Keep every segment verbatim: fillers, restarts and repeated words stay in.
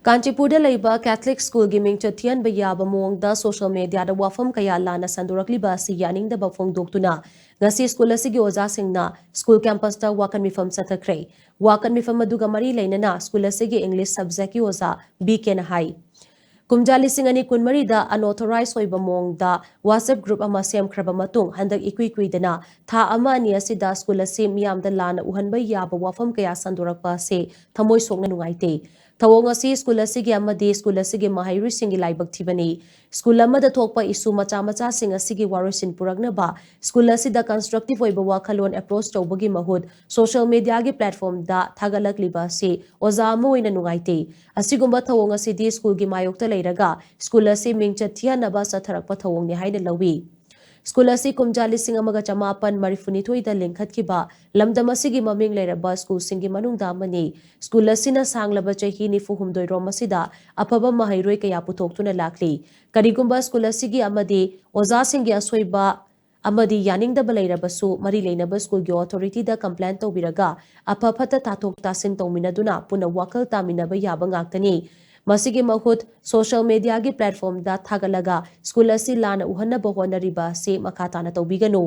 ꯀꯥꯟꯆꯤꯄꯨꯔꯗ ꯂꯩꯕ ꯀꯦꯊꯂꯤꯛ ꯁ꯭ꯀꯨꯜꯒꯤ ꯃꯤꯡꯆꯠ ꯊꯤꯍꯟꯕ ꯌꯥꯕ ꯃꯑꯣꯡꯗ ꯁꯣꯁꯤꯌꯦꯜ ꯃꯤꯗꯤꯌꯥꯗ ꯋꯥꯐꯝ ꯀꯌꯥ ꯂꯥꯟꯅ ꯁꯟꯗꯣꯔꯛꯂꯤꯕ ꯑꯁꯤ ꯌꯥꯅꯤꯡꯗꯕ ꯐꯣꯡꯗꯣꯛꯇꯨꯅ ꯉꯁꯤ ꯁ꯭ꯀꯨꯜ ꯑꯁꯤꯒꯤ ꯑꯣꯖꯥꯁꯤꯡꯅ ꯁ꯭ꯀꯨꯜ ꯀꯦꯝꯄꯁꯇ ꯋꯥꯀꯠ ꯃꯤꯐꯝ ꯆꯠꯊꯈ꯭ꯔꯦ꯫ ꯋꯥꯀꯠ ꯃꯤꯐꯝ ꯑꯗꯨꯒ ꯃꯔꯤ ꯂꯩꯅꯅ ꯁ꯭ꯀꯨꯜ ꯑꯁꯤꯒꯤ ꯏꯪꯂꯤꯁ ꯁꯕꯖꯦꯛꯀꯤ ꯑꯣꯖꯥ ꯕꯤ ꯀꯦꯅ ꯍꯥꯏ, ꯀꯨꯝꯖꯥ ꯂꯤꯁꯤꯡ ꯑꯅꯤ ꯀꯨꯟꯃꯔꯤꯗ unauthorized ꯑꯣꯏꯕ ꯃꯑꯣꯡꯗ WhatsApp group ꯑꯃ ꯁꯦꯝꯈ꯭ꯔꯕ ꯃꯇꯨꯡ ꯍꯟꯗꯛ ꯏꯀꯨꯏ ꯀꯨꯏꯗꯅ ꯊꯥ ꯑꯃ ꯑꯅꯤ ꯑꯁꯤꯗ ꯁ꯭ꯀꯨꯜ ꯑꯁꯤ ꯃꯤꯌꯥꯝꯗ ꯂꯥꯟꯅ ꯎꯍꯟꯕ ꯌꯥꯕ ꯋꯥꯐꯝ ꯀꯌꯥ ꯁꯟꯗꯣꯔꯛꯄ ꯑꯁꯤ ꯊꯃꯣꯏ ꯁꯣꯛꯅ ꯅꯨꯡꯉꯥꯏꯇꯦ꯫ ꯊꯧꯑꯣꯡ ꯑꯁꯤ ꯁ꯭ꯀꯨꯜ ꯑꯁꯤꯒꯤ ꯑꯃꯗꯤ ꯁ꯭ꯀꯨꯜ ꯑꯁꯤꯒꯤ ꯃꯍꯩꯔꯣꯏꯁꯤꯡꯒꯤ ꯂꯥꯏꯕꯛ ꯊꯤꯕꯅꯤ꯫ ꯁ꯭ꯀꯨꯜ ꯑꯃꯗ ꯊꯣꯛꯄ ꯏꯁꯨ ꯃꯆꯥ ꯃꯆꯥꯁꯤꯡ ꯑꯁꯤꯒꯤ ꯋꯥꯔꯣꯏꯁꯤꯟ ꯄꯨꯔꯛꯅꯕ ꯁ꯭ꯀꯨꯜ ꯑꯁꯤꯗ constructive ꯑꯣꯏꯕ ꯋꯥꯈꯜꯂꯣꯟ approach ꯇꯧꯕꯒꯤ ꯃꯍꯨꯠ ꯁꯣꯁꯤꯌꯦꯜ ꯃꯤꯗꯤꯌꯥꯒꯤ ꯄ꯭ꯂꯦꯠꯐꯣꯔꯝꯗ ꯊꯥꯒꯠꯂꯛꯂꯤꯕ ꯑꯁꯤ ꯑꯣꯖꯥ ꯑꯃ ꯑꯣꯏꯅ ꯅꯨꯡꯉꯥꯏꯇꯦ꯫ ꯑꯁꯤꯒꯨꯝꯕ ꯊꯧꯑꯣꯡ ꯑꯁꯤꯗꯤ ꯁ꯭ꯀꯨꯜꯒꯤ ꯃꯥꯌꯣꯛꯇ ꯂꯩꯔꯒ ꯁ꯭ꯀꯨꯜ ꯑꯁꯤ ꯃꯤꯡꯆꯠ ꯊꯤꯍꯟꯅꯕ ꯆꯠꯊꯔꯛꯄ ꯊꯧꯑꯣꯡꯅꯤ ꯍꯥꯏꯅ ꯂꯧꯏ꯫ ꯁ꯭ꯀꯨꯜ ꯑꯁꯤ ꯀꯨꯝꯖꯥ ꯂꯤꯁꯤꯡ ꯑꯃꯒ ꯆꯃꯥꯄꯟ ꯃꯔꯤꯐꯨꯅꯤꯊꯣꯏꯗ ꯂꯤꯡꯈꯠꯈꯤꯕ ꯂꯝꯗꯝ ꯑꯁꯤꯒꯤ ꯃꯃꯤꯡ ꯂꯩꯔꯕ ꯁ꯭ꯀꯨꯜꯁꯤꯡꯒꯤ ꯃꯅꯨꯡꯗ ꯑꯃꯅꯤ꯫ ꯁ꯭ꯀꯨꯜ ꯑꯁꯤꯅ ꯁꯥꯡꯂꯕ ꯆꯍꯤ ꯅꯤꯐꯨ ꯍꯨꯝꯗꯣꯏ ꯔꯣꯝ ꯑꯁꯤꯗ ꯑꯐꯕ ꯃꯍꯩꯔꯣꯏ ꯀꯌꯥ ꯄꯨꯊꯣꯛꯇꯨꯅ ꯂꯥꯛꯂꯤ꯫ ꯀꯔꯤꯒꯨꯝꯕ ꯁ꯭ꯀꯨꯜ ꯑꯁꯤꯒꯤ ꯑꯃꯗꯤ ꯑꯣꯖꯥꯁꯤꯡꯒꯤ ꯑꯁꯣꯏꯕ ꯑꯃꯗꯤ ꯌꯥꯅꯤꯡꯗꯕ ꯂꯩꯔꯕꯁꯨ, ꯃꯔꯤ ꯂꯩꯅꯕ ꯁ꯭ꯀꯨꯜꯒꯤ ꯑꯣꯊꯣꯔꯤꯇꯤꯗ ꯀꯝꯄ꯭ꯂꯦꯟ ꯇꯧꯕꯤꯔꯒ ꯑꯐ ꯐꯠꯇ ꯇꯥꯊꯣꯛ ꯇꯥꯁꯤꯟ ꯇꯧꯃꯤꯟꯅꯗꯨꯅ ꯄꯨꯟꯅ ꯋꯥꯈꯜ ꯇꯥꯃꯤꯟꯅꯕ ꯌꯥꯕ ꯉꯥꯛꯇꯅꯤ꯫ ꯃꯁꯤꯒꯤ ꯃꯍꯨꯠ ꯁꯣꯁꯤꯌꯦꯜ ꯃꯤꯗꯤꯌꯥꯒꯤ ꯄ꯭ꯂꯦꯠꯐꯣꯔꯝꯗ ꯊꯥꯒꯠꯂꯒ ꯁ꯭ꯀꯨꯜ ꯑꯁꯤ ꯂꯥꯟꯅ ꯎꯍꯟꯅꯕ ꯍꯣꯠꯅꯔꯤꯕ ꯑꯁꯤ ꯃꯈꯥ ꯇꯥꯅ ꯇꯧꯕꯤꯒꯅꯨ꯫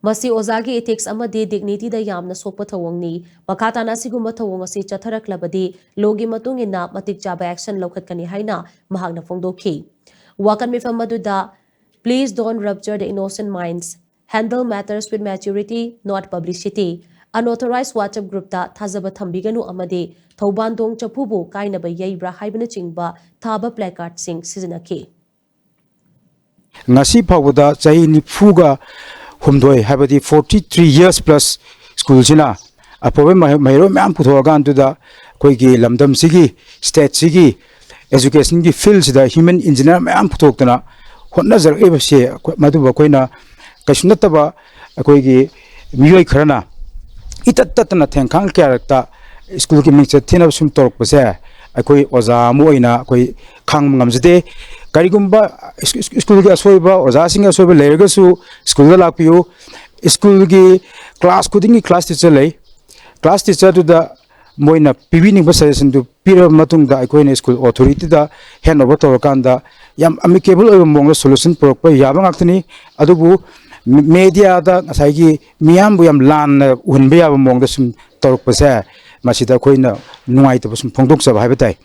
ꯃꯁꯤ ꯑꯣꯖꯥꯒꯤ ethics ꯑꯃꯗꯤ dignityꯗ ꯌꯥꯝꯅ ꯁꯣꯛꯄ ꯊꯧꯑꯣꯡꯅꯤ꯫ ꯃꯈꯥ ꯇꯥꯅ ꯑꯁꯤꯒꯨꯝꯕ ꯊꯧꯑꯣꯡ ꯑꯁꯤ ꯆꯠꯊꯔꯛꯂꯕꯗꯤ lawꯒꯤ ꯃꯇꯨꯡ ꯏꯟꯅ ꯃꯇꯤꯛ ꯆꯥꯕ action ꯂꯧꯈꯠꯀꯅꯤ ꯍꯥꯏꯅ ꯃꯍꯥꯛꯅ ꯐꯣꯡꯗꯣꯛꯈꯤ꯫ ꯋꯥꯀꯠ ꯃꯤꯐꯝ ꯑꯗꯨꯗ, "Please don't rupture the innocent minds. Handle matters with maturity, not publicity. Unauthorized WhatsApp groupꯇ ꯊꯥꯖꯕ ꯊꯝꯕꯤꯒꯅꯨ ꯑꯃꯗꯤ ꯊꯧꯕꯥꯟꯗꯣꯡ ꯆꯐꯨꯕꯨ ꯀꯥꯏꯅꯕ ꯌꯩꯕ꯭ꯔꯥ ꯍꯥꯏꯕꯅꯆꯤꯡꯕ ꯊꯥꯕ placardꯁꯤꯡ ꯁꯤꯖꯤꯟꯅꯈꯤ"꯫ ꯉꯁꯤ ꯐꯥꯎꯕꯗ ꯆꯍꯤ ꯅꯤꯐꯨꯒ ꯍꯨꯝꯗꯣꯏ, ꯍꯥꯏꯕꯗꯤ forty three years plus ꯁ꯭ꯀꯨꯜꯁꯤꯅ ꯑꯐꯕ ꯃꯍꯩ-, ꯃꯍꯩꯔꯣꯏ ꯃꯌꯥꯝ ꯄꯨꯊꯣꯛꯑꯀꯥꯟꯗꯨꯗ ꯑꯩꯈꯣꯏꯒꯤ ꯂꯝꯗꯝꯁꯤꯒꯤ, stateꯁꯤꯒꯤ educationꯒꯤ fieldꯁꯤꯗ human engineer ꯃꯌꯥꯝ ꯄꯨꯊꯣꯛꯇꯅ ꯍꯣꯠꯅꯖꯔꯛꯂꯤꯕꯁꯦ, ꯑꯩꯈꯣꯏ, ꯃꯗꯨꯕꯨ ꯑꯩꯈꯣꯏꯅ ꯀꯩꯁꯨ ꯅꯠꯇꯕ ꯑꯩꯈꯣꯏꯒꯤ ꯃꯤꯑꯣꯏ ꯈꯔꯅ ꯏꯇꯠ ꯇꯠꯇꯅ ꯊꯦꯡꯈꯥꯡ ꯀꯌꯥꯔꯛꯇ ꯁ꯭ꯀꯨꯜꯒꯤ ꯃꯤꯡꯆꯠ ꯊꯤꯅꯕ ꯁꯨꯝ ꯇꯧꯔꯛꯄꯁꯦ ꯑꯩꯈꯣꯏ ꯑꯣꯖꯥ ꯑꯃ ꯑꯣꯏꯅ ꯑꯩꯈꯣꯏ ꯈꯥꯡꯕ ꯉꯝꯖꯗꯦ꯫ ꯀꯔꯤꯒꯨꯝꯕ ꯁ꯭ꯀꯨ-, ꯁ꯭ꯀꯨ-, ꯁ꯭ꯀꯨꯜꯒꯤ ꯑꯁꯣꯏꯕ, ꯑꯣꯖꯥꯁꯤꯡꯒꯤ ꯑꯁꯣꯏꯕ ꯂꯩꯔꯒꯁꯨ ꯁ꯭ꯀꯨꯜꯗ ꯂꯥꯛꯄꯤꯌꯨ꯫ ꯁ꯭ꯀꯨꯜꯒꯤ class ꯈꯨꯗꯤꯡꯒꯤ class teacher ꯂꯩ꯫ Class teacherꯗꯨꯗ ꯃꯣꯏꯅ ꯄꯤꯕꯤꯅꯤꯡꯕ ꯁꯖꯦꯁꯟꯗꯨ ꯄꯤꯔꯕ ꯃꯇꯨꯡꯗ ꯑꯩꯈꯣꯏꯅ ꯁ꯭ꯀꯨꯜ ꯑꯣꯊꯣꯔꯤꯇꯤꯗ ꯍꯦꯟ ꯑꯣꯚꯔ ꯇꯧꯔꯀꯥꯟꯗ ꯌꯥꯝ ꯑꯦꯃꯤꯀꯦꯕꯜ ꯑꯣꯏꯕ ꯃꯑꯣꯡꯗ ꯁꯣꯂꯨꯁꯟ ꯄꯨꯔꯛꯄ ꯌꯥꯕ ꯉꯥꯛꯇꯅꯤ꯫ ꯑꯗꯨꯕꯨ ꯃꯦꯗꯤꯌꯥꯗ ꯉꯁꯥꯏꯒꯤ ꯃꯤꯌꯥꯝꯕꯨ ꯌꯥꯝ ꯂꯥꯟꯅ ꯎꯍꯟꯕ ꯌꯥꯕ ꯃꯑꯣꯡꯗ ꯁꯨꯝ ꯇꯧꯔꯛꯄꯁꯦ, ꯃꯁꯤꯗ ꯑꯩꯈꯣꯏꯅ ꯅꯨꯡꯉꯥꯏꯇꯕ ꯁꯨꯝ ꯐꯣꯡꯗꯣꯛꯆꯕ ꯍꯥꯏꯕ ꯇꯥꯏ꯫